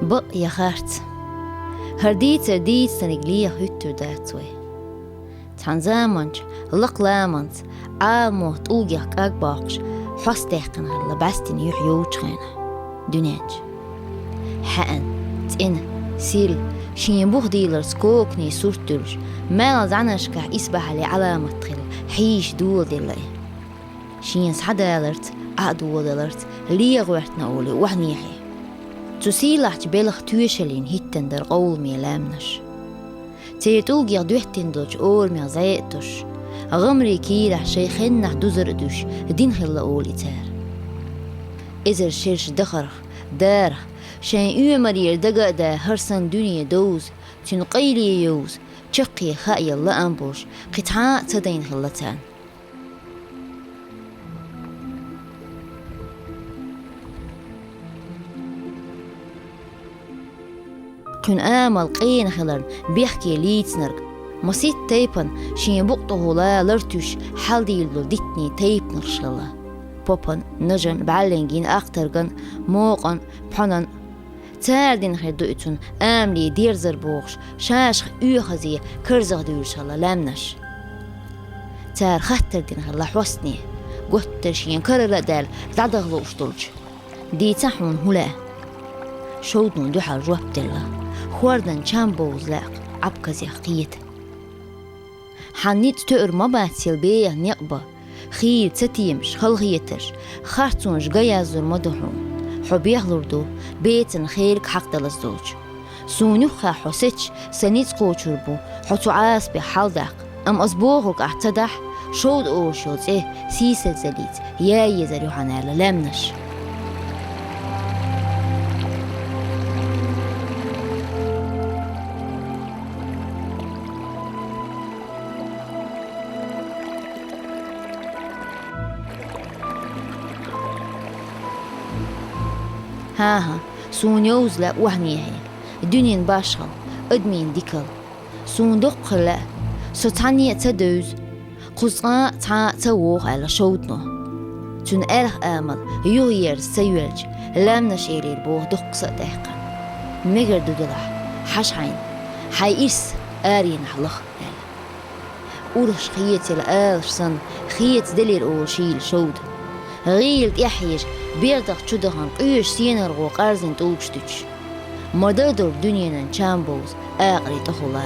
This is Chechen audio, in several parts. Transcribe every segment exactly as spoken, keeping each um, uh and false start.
Бакъ я харц. ХӀара дийцар дийцаниг леха хӀуьттур дац вай. Цхьан заманчу лакха ламанца, Ӏаламо тӀулгех кӀаг боккхуш, хьоста даьккхина хилла бӀаьстина юьхь йолчу хенахь дуьнен чу. Хьаьана, цӀена, сирла, шен бух дийларца коканийн сурт дуьллуш, маьлхан зӀанашкахь исбахьале Ӏаламат хилла, хьийзаш доладелла и. Шена схьадаларца, Ӏа а доладаларца леха гӀоьртина олий охьанехье. Цу сийлахьчу белхан тоьшаллина хӀиттина дара къовламе лаьмнаш. Церан тӀулгех доьттина долчу орамех зӀе а тосуш, гӀамарийн кийрахь шайн хеннахь дузар а дуьсуш, дина хилла олий цара. Эзар шераш дахарх, дарах, шайн оьмарера дага а даь, хӀара санна дуьне довза, цуьнан къайле йовза, чаккхе хаа яла лаам болуш, кхин цхьа а ца дайна хилла царна. Кхуьнан амал къена хиларна бехке лийцинарг, масийтта тайпана шен букъа тӀехула лартуьйсуш хьалдийла долу диттанийн тайпанаш хилла. Попан, нажан, бӀаьллангин, ахтарган, мокъан, пхьонан. Цара дина хир ду и цунна амале дерзар бохуш, шаьшах оьхазе карзах дуьйлуш хилла лаьмнаш. Цара хаттар дина хилла хьостане, готтара шена карара а даьлла, дӀадаха лууш долчу. Дийца хьуна хӀун лаьа? Шовдано дуьхьал жоп делла. ХӀордан чам бовза лаьа, Ӏабказех кхета. Хьан ницкъ тоьар ма бац хила беха некъ бан, хийла цатемаш, халахетарш, харцонаш ган яздур ма ду хьуна. Хьо бехлур ду, бецан хелаг хьакхадалаза долчу. Суна юххехь хьо сецча, сан ницкъ кхочур бу, хьо цу Ӏазапех хьаладаккха. Амма ас бохург ахь ца дахь, шовда олуш йолу цӀе сийсазаллица яа езар ю хьан аьлла лаьмнаш. ХӀан-хӀа, суна йовза лаьа охьанехье, дуьненан башхалла, адамийн дикалла. Суна доккха лаьа, со цхьанне а ца девза, кхуза цкъа а цхьа а ца воху аьлла шовдано. Цуьнан аьлха амал юхаерза ца йоьлча, лаьмнаш элира боху дуккха са а даьккхина. Мегар ду делахь, хьажа хьайна, хьайн ирс аренахь лаха аьлла. Урхаш хецийла алаш санна, хецаделира олу шийла шовда. ГӀийла тӀаьхьежа, бердах чу дахана къоьшу сенаргӀо къарзина тӀулгаш дуьтуш. Ма дан долу дуьненан чам бовза акъарий тӀехула.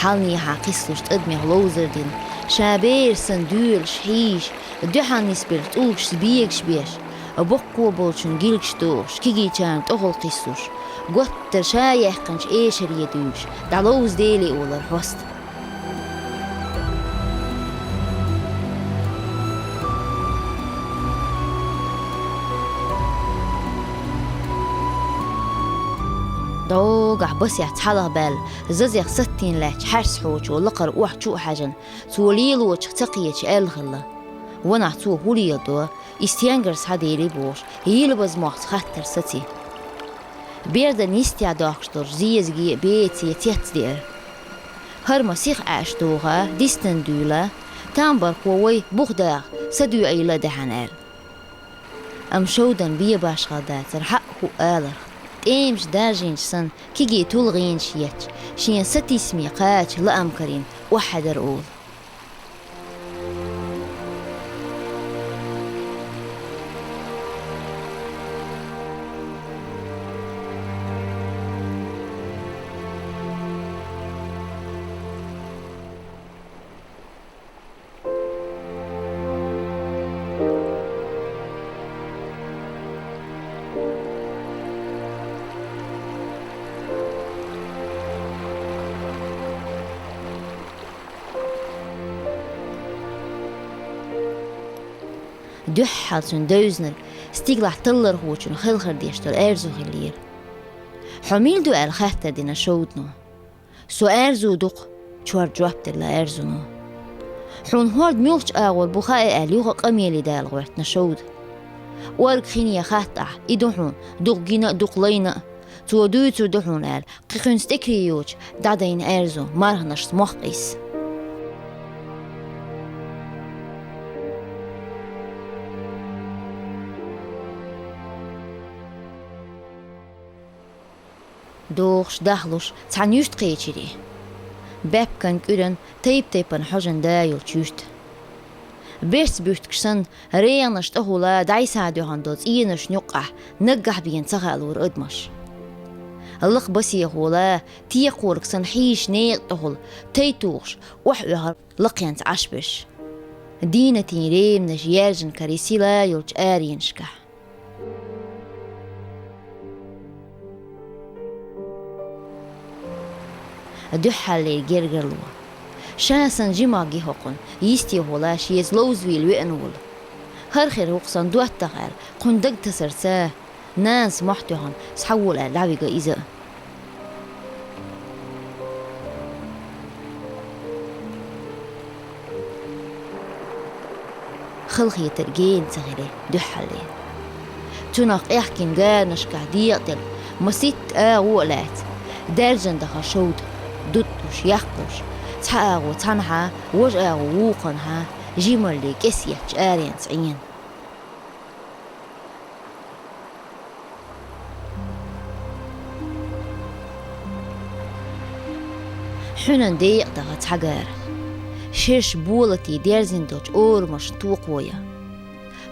Хьалнехьа кхиссалуш тӀадамех ловзар дина, ша бер санна доьлуш, хьийзаш, дуьхьал нисбелла тӀулгашца бегаш беш, боккхо болчун гилгаш дохуш, кегийчарна тӀехула кхиссуш, готтара ша яьккхинчу эшаре дуьйлуш, дӀаловза Деле олура хьоста. ДӀогахь басехь цхьалха баьлла, зазех саттийна лаьттачу хьаьрсхьочо лакхара охьа чу а хьаьжна, цо лелочух ца кхеташ аьлла хилла: «Ванах цо хӀун леладо, и стенгара схьаделий?» — бохуш, йилбаза мохца хаттар саци. Бердан йистехь дохкуш долчу зезаге а, беце а цец деара. ХӀара ма сиха Ӏаьш догӀа, дистана дуьйла, там бархо вай бух даха, са доьӀийла а даьхьна аьлла. Амма Шовдан бен башхалла дацара хьаъа хӀуъа аларх. ТӀемаш даржийначу санна, кегий тулгӀенаш етташ, шен сатийсаме кхача лаам карийна охьахьаьдара олу. Дуьххьал цуьнан девзинарг стигалахь таллархочун хелхар деш долу аьрзу хиллера. «Хьо мила ду?» — аьлла, хаттар дина Шовдано. «Со аьрзу ду-кх», — чорда жоп делла аьрзуно. «Хьуна хӀорд муьлхачу агӀор бу хаьа», — аьлла, юха а къамеле дала гӀоьртина Шовда. «Орга хине хатта ахь, и ду хьуна, дукха гина а, дукха лайна а. Цо дуьйцур ду хьуна», — аьлла, кхин кхуьнца тӀекаре йоцуш, дӀадайна аьрзу, марханашца мохк исс. Дохуш, дахлуш, цхьана юьрта кхечира и. Баьпкан кӀуьран тайп-тайпана хьожан да йолчу юьрта. Берц буьртигаш санна, регӀанаш тӀехула дӀай-схьа доьхна долу цӀеношна юккъехь наггахь бена ца хаалора адамаш. Лакха басехула, текхориг санна хьийзаш некъа тӀехула, тай тухуш, охьаоьхура лакхенца Ӏаш берш. Дийнатийн реманаш яьржина карий сила йолчу аренашкахь. Дуьххьаллера гергарло. Ша санна жимах ги хӀокхунна, йистехула шеца ловзавийла веана волу. ХӀара хир ву-кх сан доттагӀа аьлла, кхунна дагтасарца, нанас мохь тоьхна, схьавола аьлла, дӀавига иза а. Халахетар гена ца хилира дуьххьалле. Цунах къехкина гаранашкахь декъаделла, маситта агӀо а лаьцна, даьржина дахара Шовда, дуттуш, яккхуш, цхьа агӀо цхьанхьа, важа агӀо вукхунхьа, жималле кӀес етташ аренца Ӏийна. Хьуьнан декъа даха цхьа гара. Шерш болатий дерзина долчу орамашна токхо ян.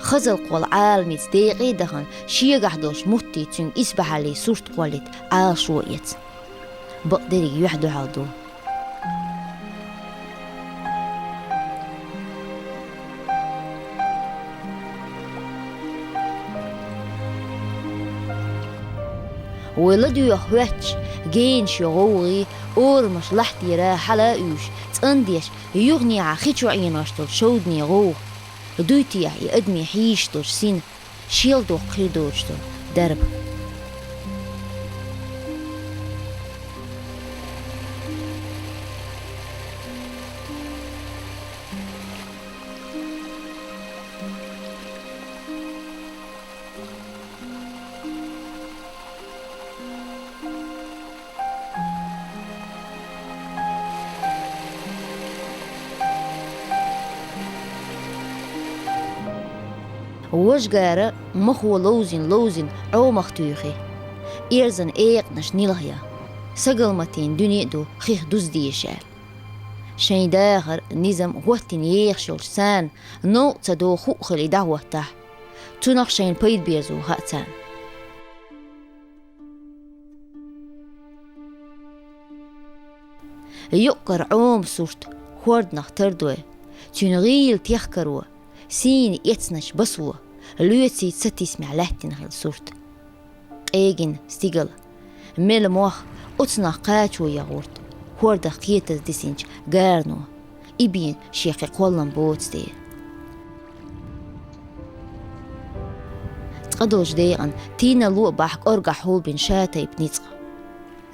Хазалкхол Ӏаламица декъе а дахана, шегахь долчу муттий цуьнга исбаьхьаллий сурт кхоллийта Ӏалашо а эцна. Бакъдерриг юьхь дуьхьал ду. Вай ладоьгӀу хӀоьттуш, генаш йо гӀовгӀий, орамаш лахьтера хьала а уьйш, цӀандеш, юханехьа хи чу Ӏенош долу Шовдане гӀовгӀа. Дуй техьа и адамийн хьийзаш долчу сина, шел доккха хир доцуш долу дарба. Важа гара махо ловзина-ловзина Ӏомах туьйхи. Эрзан экъанаш нилхъян. Сагалматийн дуьне а ду хих дуза дезаш аьлла. Шайн дахар, низам хӀоттийна ехаш йолчу царна новкъа ца догӀу хӀуъа хила и дӀахӀоттахь, цунах шайна пайда безо хаьа царна. Юккъара Ӏома сурт хӀорданах тардой, цуьнан гӀийла техкаро, сийна эцначу басо, лоьций сатийсамехь лаьттина хилла сурт. Къегина стигала, мела мох, оцунах кхачо ян гӀурт, хӀордах кхетаза дисинчу гарано, и бен шен кхин кхоллам боцу де. Цкъа долчу декъана тийналло а бахь кӀоргахь хьулбина ша тайпа ницкъ.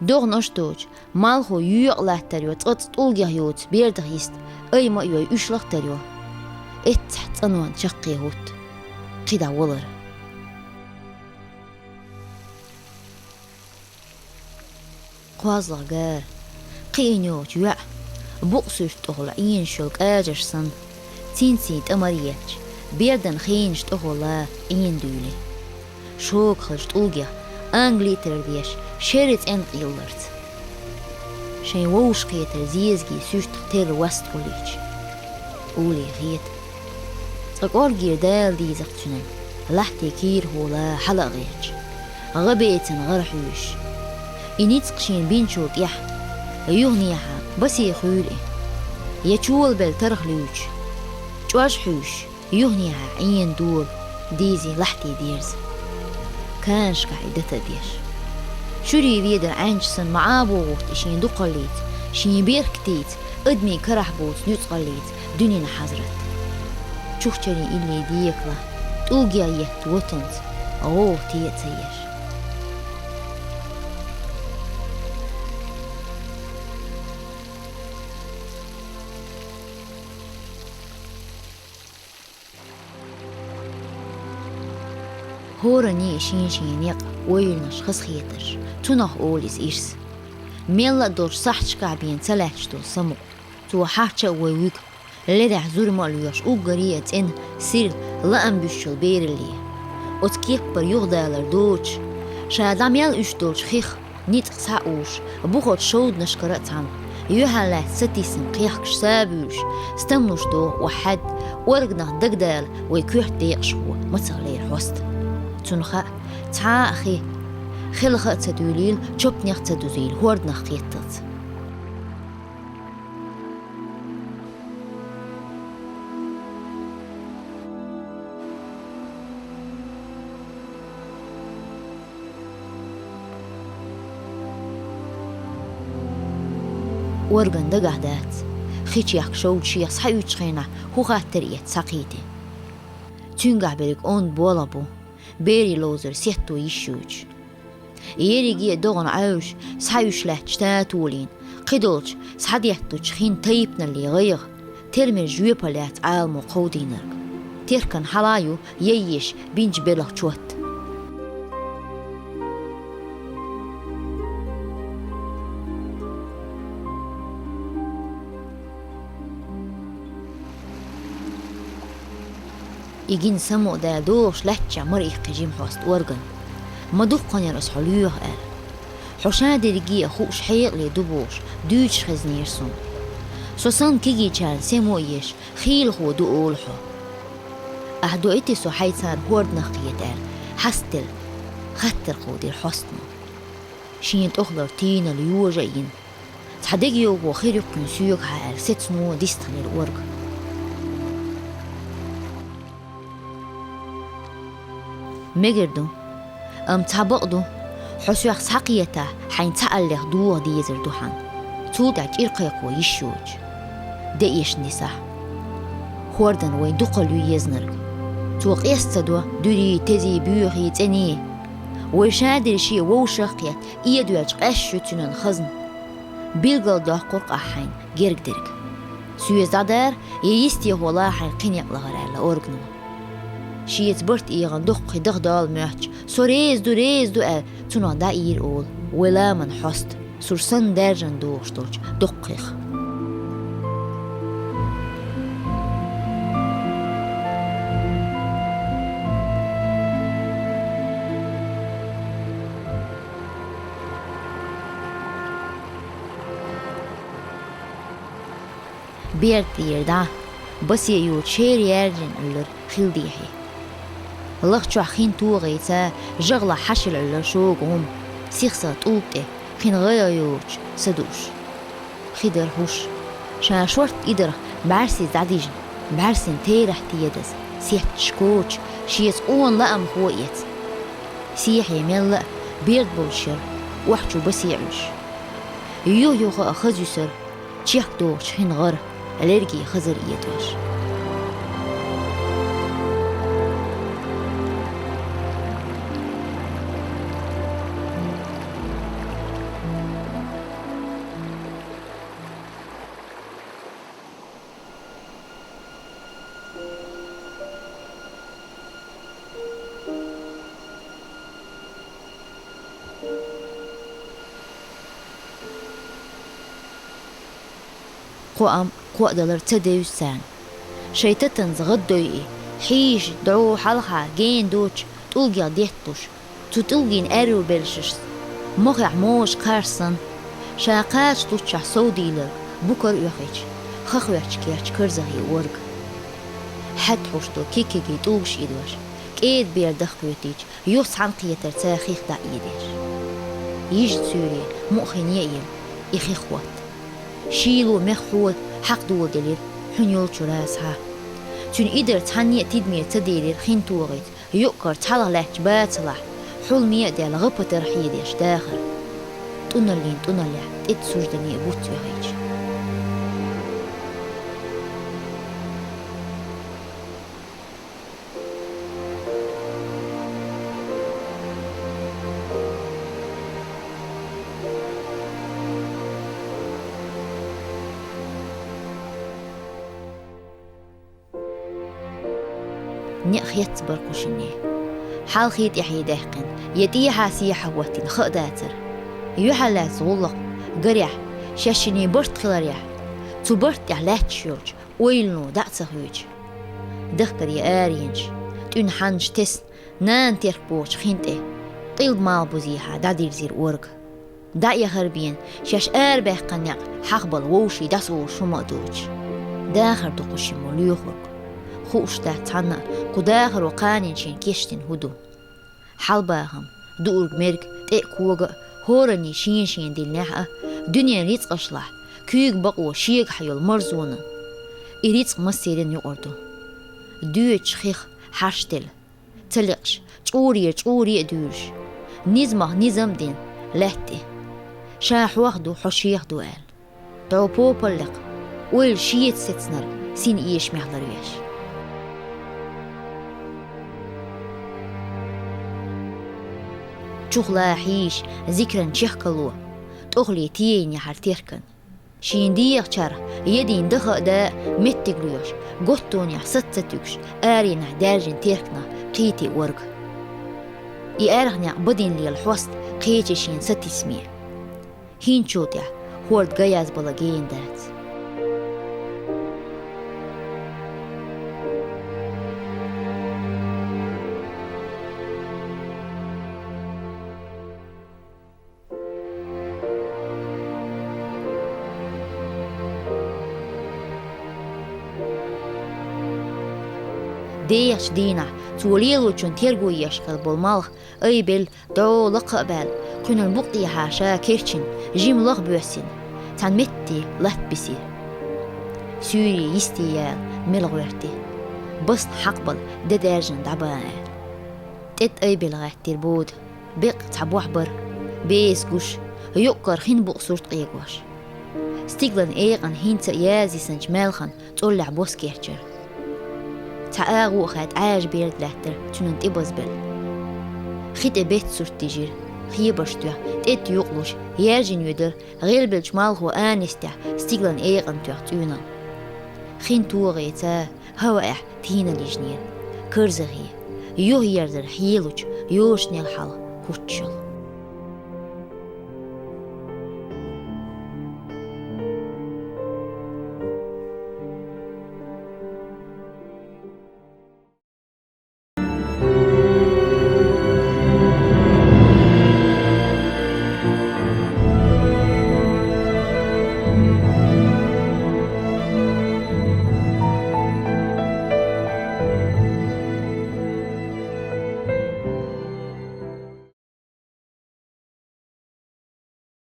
ДогӀанаш доцу, малхо йоькъа латтар йо, цкъацкъа тӀулгех йоцу бердах йиста, айма а йой, уьш лахтар йо. Эццахь цӀанонан чаккхе хӀутту кхидӀа валар. КхозлагӀа гара, кхиъна йоцу йоӀ, букъ суьрта тӀехула Ӏенаш йолу кӀажаш санна, цинций тӀамар етташ, бердан хенаш тӀехула Ӏена дуьйлий. Шога хазачу тӀулгех, англи тера деш, шеран цӀенна къилларца. Шайн вовшахкхетар зезагийн суьртах терра васт гӀуллича, улле хета. Цкъа кӀоргера дала деза-кх цуьнан, лахьти кийрахула хьала а гӀерташ, гӀа бецан гӀара хьуьйсуш. И ницкъ шена бинчул тӀаьхьа, юханехьа басе хуьйла и. Я чолабелла тарх луьйчу, чӀож хьуьйсуш, юханехьа Ӏена дола дезий лахьти дерза. Канашкахь и дата а деш. Шуьрий ведар Ӏаьнча санна ма Ӏабо гӀурт и шен дукхаллица, шен беркатица, адамийн карахь боцу нуьцкъаллица дуьненан хьазрат. Чухчарийн илли декала, тӀулгех етта ватанца гӀовгӀа те а ца еш. ХӀоранний шен-шен некъ, ойланаш, хазахетарш, цунах олу иза ирс. Мелла а долчу сахьташкахь бен ца лаьтташ долу самукъа, цо хьарча а вой вуьгу, лерехь зурма а лоьхуш, уггаре а цӀена, сирла, лаам буьссучул бералле. Оцу кеппара юхадалар доцуш, ша дӀа мел уьш долчу хих, ницкъ схьа а уьш, бухарчу шовданашкара а цхьаьна, юьхьарлаьцна сатийсам кхехкаш, сабуьйлуш, стамлуш доху охьа хьаьдда, органах дагадала вай коьрта декъашхо мацах лерина хьоста. Цунна хаьа, цхьа а хи, хелха а ца дуьйлийла, чопанех а ца дузийла, хӀорданах кхетталц. Орган дагахь дац, хи чехка шовда шех схьаоьцучу хенахь хӀун хаттар эцна схьакхийтина. Цуьнгахь берг онда болх бу, берийн ловзар сетто йиш йоцуш. Ерриге а догӀана Ӏаьвжа схьаоьшуш лаьттачу татолин, кхидолчу схьадеттачу хин тайпаналлин гӀайгӀа, термер жоьпаллаьцна Ӏаламо кховдийнарг. Теркан хьала ю яйеш бинчу белхан чот. И гина самукъа дала догӀуш лаьттачохь мара иккхи жима хьоста орган. Ма дуккха яра аса хьо лоьху аьлла. Хьо ша дерриге а хууш хьекъале ду бохуш, дуьйцуш хезнера суна. Со санна кегийчарна сема а еш, хийлахо ду олу хьо. Ахь доуьйтий со хьайцара хӀорданах кхета аьлла, хьастаделла, хаттар кховдийра хьостано. Шена тӀехулара тийналла йожа а йина. Цхьа дегайовхо хир ю-кх кхуьнан соьгахьа аьлла, сецно дистхилира орган. Мегар ду, амма цхьа бакъ ду, хьо соьх схьакхетахь, хьайна цхьааллех дохо дезар ду хьан. Цул тӀаьхьа чӀир кхайкхо йиш йоцуш. Де эшна дисахь. ХӀордан вайн дукхалла ю езнарг. Цо къеста ца до дуьрий, тезий, боьхий, цӀений. Вай ша дерриге вовшах а кхетта, эдоьлча къаьсташ ю цуьнан хазна. Билгалдоккхур-кх ахь хьайна герга дерг. Соьца дӀадара, я йистехула хьайна кхин некъ лахара аьлла органо. Шеца барт эгӀан дуккхий даха дала моьттуш, со реза ду, реза ду аьлла, цунах дӀаийра олу вай ламан хьоста, сур санна даьржина догӀуш долчу дуккхих. Берда тӀера дӀа, басе йоцу шера яьржина Ӏуьллура хила дехье. Лахчохь хин тогӀица жагӀлахь хьашийла Ӏуьллура шога гӀум, сихсах тӀулг тӀе, кхин гӀайгӀа йоцуш, са дууш. Хи дара хӀуш. Ша шортта идарх бӀаьрсица дӀадижина, бӀаьрсина терахь тедаза, сетташ коча, шеца къона лаамхо эца. Сехье мелла а берд болуш яра, охьа чу басе Ӏуьллуш. Юха-юха а хаза юьсура, чехка догӀучу хин гӀара, лерге хазар этӀош. Кхоам, кхоадалар ца девза царна. Шоай татанза гӀаддойий, хьийша дӀо хьалха гена доцуш тӀулгех детталуш, цу тӀулган аьрру белшаш, мохехь могӀаш кхарш санна, ша кхача луччахь совдийларг букара оьхуьйтуш, хахоьттуш кечйо карзахе орга. Хьаьтта хьуш долу кикигийн тӀулгаш идош, кӀеда бер дахкхоьтуьйтуш, юха цхьаьнакхетар цара хих дӀа а эдеш. Йижа суьйре мукъа хине а йина, и хих хӀотта. Шийла меххо хьакха доладелира хьуьнан йолчуьра схьа. Цуьнан идар цхьанне а тидаме ца делира хин тогӀица, юккъара цхьалха лаьтташ бацалахь, хьуламе а даьлла гӀа-патар хьедеш дахар. ТӀуналлин тӀуналлехь тӀетта суждане а буц оьхуьйтуш. Некъ хецна бара кху шинна. Хьалхе тӀаьхье даьккхина, я тӀехьа-сехьа хӀоттийна, хаа дацара. Юьхьарлаьцна гӀуллакх гарехь, шаьш шинне барт хиларехь, цу барта тӀехь лаьтташ йолчу ойлано дӀа а ца хуьйцуш. Дахкаре аренаш, тӀуьна хьаннаш тесна, нана терк бохучу хин тӀе, къилба-малхбузехьа дӀадирзира орга. ДӀа а яхар бен, шаьш арабаьккхина некъ хьахбала вовшийн дӀасовлуш хӀума а доцуш. Дахар ду кху шиммо лоьхург. Хууш дац цхьанна а, кху дахаро кханенна шена кечдина хӀун ду. Хьалабахам, дуург-мерг, тӀе а кога а, хӀоранний шена-шена диллинехь а, дуьненан рицкъашлахь, куьйга бакъо шегахь йолу марзонан. И рицкъ массеран юкъара ду. Доьдучу хих хьарш делла, ца лекъаш, чкъуре-чкъуре а дуьйлуш, низамах низам а дина, лаьтта тӀе. Ша хьох ду, хьо шех ду аьлла. ДӀо попаллакх, ойла шеца сецнарг син эшамехь ларвеш. Чухула хьийша зикран чехкало, тӀохале тейна яхьара теркан. Шена дегӀачарах едина даха а да а меттиг лоьхуш, готтонехь саца ца туьгуш, аренахь даьржина терканах кхийти орга. И аьрха некъ бадина лела хьоста кхечи шена сатисаме. ХӀинцачул тӀаьхьа хӀорда ган язбала гена дац. ДегӀачу дийнахь цо лелочун терго еш хилла болу малх айбелла, дӀо лакха а баьлла, кхуьнан букъ тӀехьа ша керчина, жима лаха боьссина, цхьана метте латта бисира. Суьйре йисте яла мела гӀоьрти, басна хьакхабала де даьржина дӀабан аьлла. ТӀетта айбелла гӀаьттира бода. Беккъа цхьа бохь бара, беса гуш, юккъара хин букъ сурт къегош. Стиглан экъан хӀинца а язйисинчу маьлхан цӀоллехь бос кечйира. Цхьа агӀо а хаьттина Ӏаьржа берда лаьттара цуьнан тӀебазбелла. Хи тӀе беттан сурт дижира, хебарш тоьхна, тӀетта юкъалуш, яьржина йоьдура гӀелбеллачу малхо анестехь стиглан экъан тоьхна цӀуьйнан. Хин тогӀица хӀаваэхь тийна лижнера, карзахе, юхаерзар хьелучу йошанел хьалха хӀуттуш йолу.